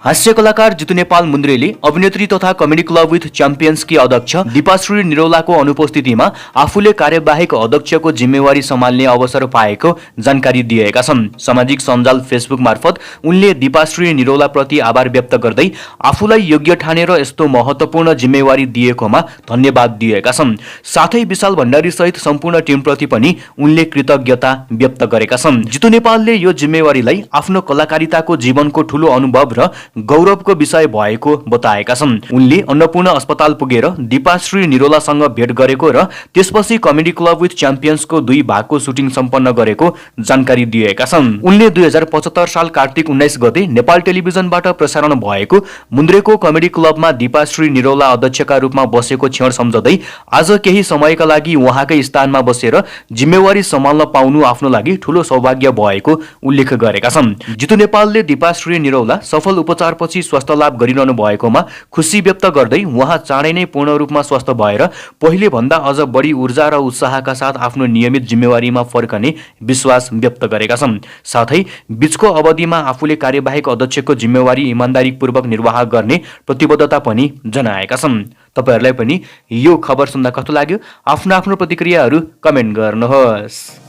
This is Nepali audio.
हास्य कलाकार जितु नेपाल मुन्द्रेले अभिनेत्री तथा कमेडी क्लब विथ च्याम्पियन्सकी अध्यक्ष दीपाश्री निरौलाको अनुपस्थितिमा आफूले कार्यवाहक अध्यक्षको जिम्मेवारी सम्हाल्ने अवसर पाएको जानकारी दिएका छन्। सामाजिक सञ्जाल फेसबुक मार्फत उनले दीपाश्री निरौलाप्रति आभार व्यक्त गर्दै आफूलाई योग्य ठानेर यस्तो महत्त्वपूर्ण जिम्मेवारी दिएकोमा धन्यवाद दिएका छन्। साथै विशाल भण्डारी सहित सम्पूर्ण टिमप्रति पनि उनले कृतज्ञता व्यक्त गरेका छन्। जितु नेपालले यो जिम्मेवारीलाई आफ्नो कलाकारिताको जीवनको ठूलो अनुभव र गौरवको विषय भएको बताएका छन्। उनले अन्नपूर्ण अस्पताल पुगेर दीपाश्री निरौलासँग भेट गरेको र त्यसपछि कमेडी क्लब विथ च्याम्पियन्सको 2 भागको सुटिङ सम्पन्न गरेको जानकारी दिएका छन्। उनले 2075 साल कार्तिक 19 गते नेपाल टेलिभिजनबाट प्रसारण भएको मुन्द्रेको कमेडी क्लबमा दीपाश्री निरौला अध्यक्षका रूपमा बसेको क्षण सम्झँदै आज केही समयका लागि उहाँकै स्थानमा बसेर जिम्मेवारी सम्हाल्न पाउनु आफ्नो लागि ठूलो सौभाग्य भएको उल्लेख गरेका छन्। जितु नेपालले दीपाश्री निरौला सफल उपचारपछि स्वास्थ्य लाभ गरिरहनु भएकोमा खुशी व्यक्त गर्दै उहाँ चाँडै नै पूर्ण रूपमा स्वस्थ भएर पहिले भन्दा अझ बढी ऊर्जा र उत्साहका साथ आफ्नो नियमित जिम्मेवारीमा फर्कने विश्वास व्यक्त गरेका छन्। साथै बीचको अवधिमा आफूले कार्यवाहक अध्यक्षको जिम्मेवारी इमानदारीपूर्वक निर्वाह गर्ने प्रतिबद्धता पनि जनाएका छन्। तपाईहरुलाई पनि यो खबर सुन्दा कस्तो लाग्यो? आफ्नो आफ्नो प्रतिक्रियाहरू कमेन्ट गर्नुहोस्।